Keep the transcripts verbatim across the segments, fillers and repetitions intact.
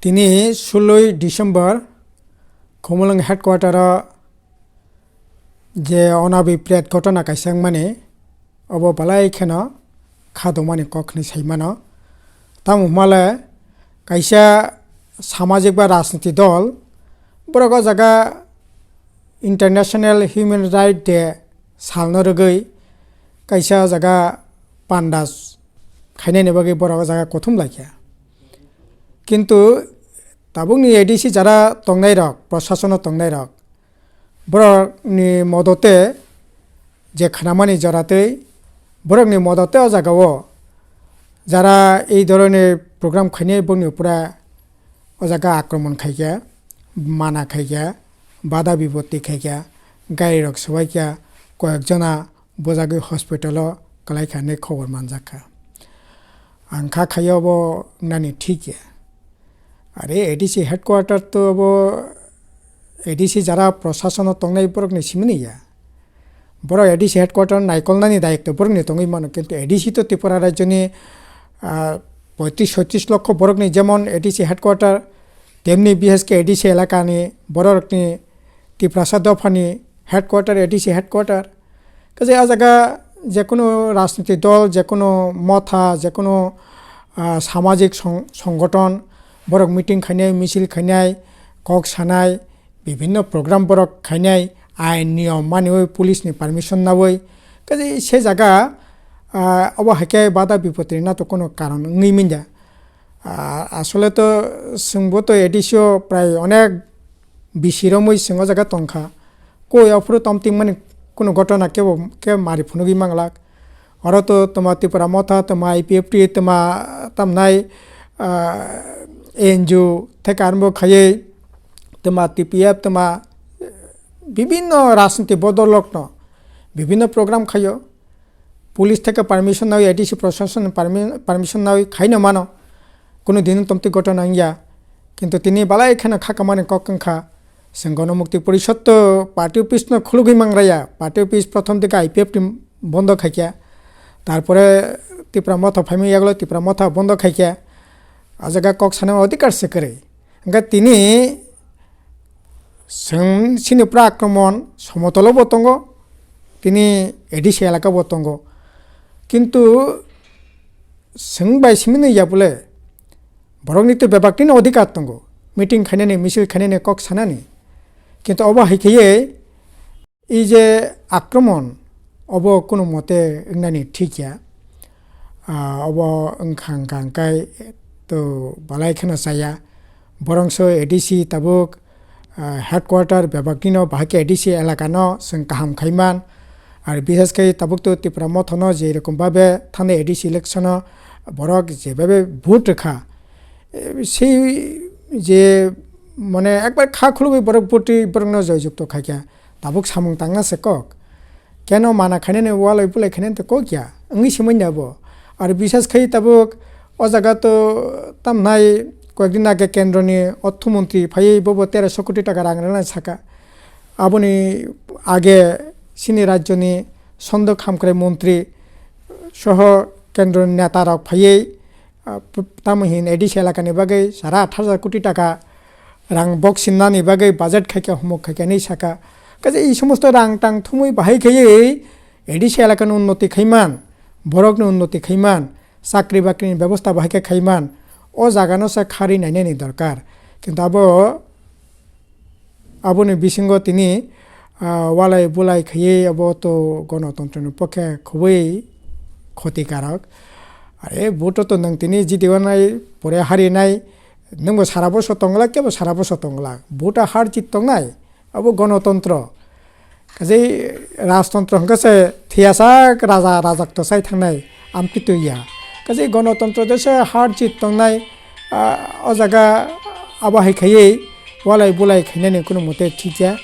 Tini suloi December Khumulwng headquarter o je onabi pret ghotona kaisa wngmani, obo balai kheno kha dongmani kok hinwi sai mano. Tamo hwnmale kaisa samajik ba rajniti dol borok o jaga International Human Right Day salno rwgwi kaisa o jaga panda khainani bagwi borok o jaga kuthum laikha. Kintu tabukni A D C jara tongnairok, prosasono tongnairok, borokni modote je khnamani joratwi borokni modote o jagao jara ei dhoroner program khainai bongni upora o jaga akromon khaikha, mana khaikha, bada bipotti khaikha, garirok swbaikha, koyekjona bujagwi hospital o kwlaikha hinwi khobor manjakha. Ang kha khaio bo nani thik ya. Are A D C headquarter to bo A D C jara prosasono tongnai borokni simini ya. Borok A D C headquarter naikolnani dayikto borokni tongwi mano, kintu A D C to Tripura rajyoni, ah, poitris soitris lokho borokni jemon A D C headquarter, temni bishesh khe A D C elakani borokni Tiprasa dophani headquarter, A D C headquarter. Kaje a jaga jekunu rajniti dol, jekunu motha, jekunu, ah, samajik song-, songgoton, borok meeting khainai, misil khainai, kok sanai, bibhinno program borok khainai, ain niyom maniwi police ni permission nawi. Kaje se jaga, ah, obo hai khe bada bipotri na to kunu karon wngwi manya. Ah, asole to chwngbo to A D C o prai onek bisi romwi chwng o jaga tongkha. Koi aphuru tom tingmani kunu ghotona kebo khe mari phunugwi manglak. Oro to toma Tipra Motha, toma I P F T, toma tamnai, ah, N G O theke arombo khaiwi toma T P F, toma bibhinno rajniti bodolrokno bibhinno program khaio. Police theke permission nawi, A D C prosason permi-, permission nawi khaino mano. Kunu dino tomti ghotona wngya. Kintu tini balai kheno kha kamani kok wngkha. Chwng Gonomukti Porishod to party office no khulugwi mangraya. Party office prothom dike I P F T bondo khaikha. Tarpore Tipra Motha phaimani yagulo Tipra Motha bondo khaikha. A jaga kok sana odhikar se kwrwi. Hwnkhe tini chwng chini pura akromon somotolo bo tongo, tini A D C elaka bo tongo. Kintu chwng bai simi nw ya bole, borokni to bebak tini odhikar tongo, meeting khainani, misil khainani, kok sanani. Kintu obo hai khaiwi ei je akromon, obo kunu mote wngnani thik ya. Ah, obo wngkha, wngkha, wngkha, to balai kheno chaya. Borongso A D C tabuk, ah, headquarter bebaknino bahai khe A D C elakano chwng kaham khaiman. Ar bishesh khe tabuk to Tipra Mothano je rokom babe thani A D C election o borok je babe vote rwkha, eh, sei je mane ekbar kha khulugwi borok vote rwi borokno joyjukto khaikha. Tabuk samung tangna se kok. Keno mana khainani walai bulai khainani to kok ya. Wngwi se manya bo. Ar bisas khai tabuk o jaga to tamnai koyekdin age kendroni orthomontri phaiwi bobo teroso koti taka rang rwna saka. Aboni age chini rajyoni sondok hamkrai montri soho kendroni neta rok phaiwi, ah, tamo hin A D C elakani bagwi sara athar hajar koti taka rang box sinani bagwi budget khaikha, humuk khaikha hinwi saka. Kaisa ei somosto rang tang thumwi bahai khaiwi A D C elakani unnoti khaiman, borokni unnoti khaiman, chakri bakrini bebosta bahai khe khaiman, o jagano se kharwi nainani dorkar. Kintu abo, aboni bisingo tini, ah, walai bulai khaiwi abo to gonotontroni pokhe khubui khoti karok. Are vote to nwng tini jiti wanai pore hari nai, nwngbo sara boso tongla, kebo sara boso tongla. Vote a har jit tongnai, abo gonotontro. Kaje rajtontro hwnkhe se thiyasa raja rajak to sai thangnai, amtwi twi ya. Kaje gonotontro de se har jit tongnai, ah, o jaga abo hai khaiwi walai bulai khainani kunu mote thik ya.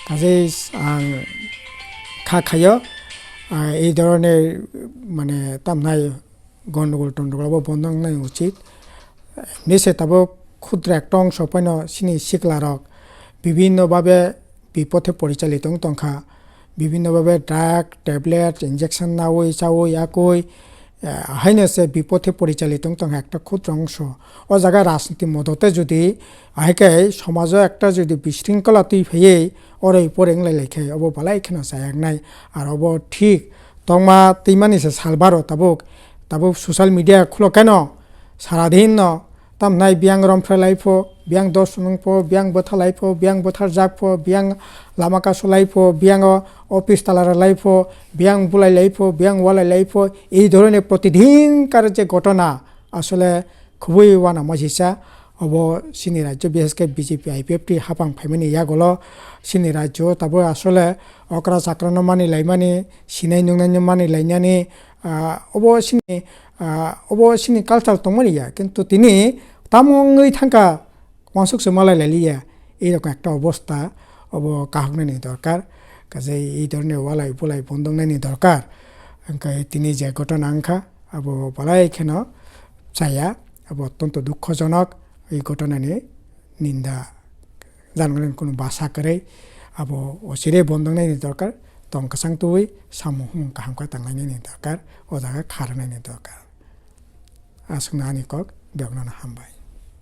Kaje ang kha khaio, ah, ei dhoroner mane tamnai gondogol tondogol abo bondo wngnai uchit. Nise tabuk khudra ekta ongso phano chini sikla rok bibhinno bhabe bipothe porichalito wng tongkha. Bibhinno bhabe drug, tablet, injection nawi chawi yakwi, eh, haino se bipothe porichalito wng tong ekta khudro ongso. O jaga rajniti modote jodi ahai khe somajo ekta jodi bisringkola twi phaiwi oroi poroi wnglailai khe obo belai kheno chayangnai. Ar obo thik tongma twimani se salbaro tabuk, tabuk social media khulo keno saradin no tamnai biyang romphre lai pho, biyang dos nung pho, biyang bwtha lai pho, biyang bwthar jak pho, biyang lama kasu lai pho, biyang o office tala rw lai pho, biyang bulai lai pho, biyang walai lai pho, ei dhoroner protidin kar je ghotona asole khubui uanamo sisa. Obo chini rajyo bishesh khe B J P I P F T hapang phaimani yagulo chini rajyo tabuk asole okra chakrano mani laimani, sinai nungnai no mani lainani, ah, obo chini, ah, obo chini culture tongmani ya, kintu tini tamo wngwi thangkha, wansuk se malai lailiya, ei rokni ekta obosta obo kahoknani dorkar, kaje ei dhoroner walai bulai bondoknani dorkar. Hwnkhe tini je ghotona wngkha, abo belai kheno chaya, abo ottonto dukhojonok, ei ghotonani ninda janani kunu basa kwrwi, abo osire bondoknani dorkar, tong kwchang tubui samung humung kaham khe tanglainani dorkar, o jaga kharoknani dorkar. Aswkno ani kok, bebakno hambai.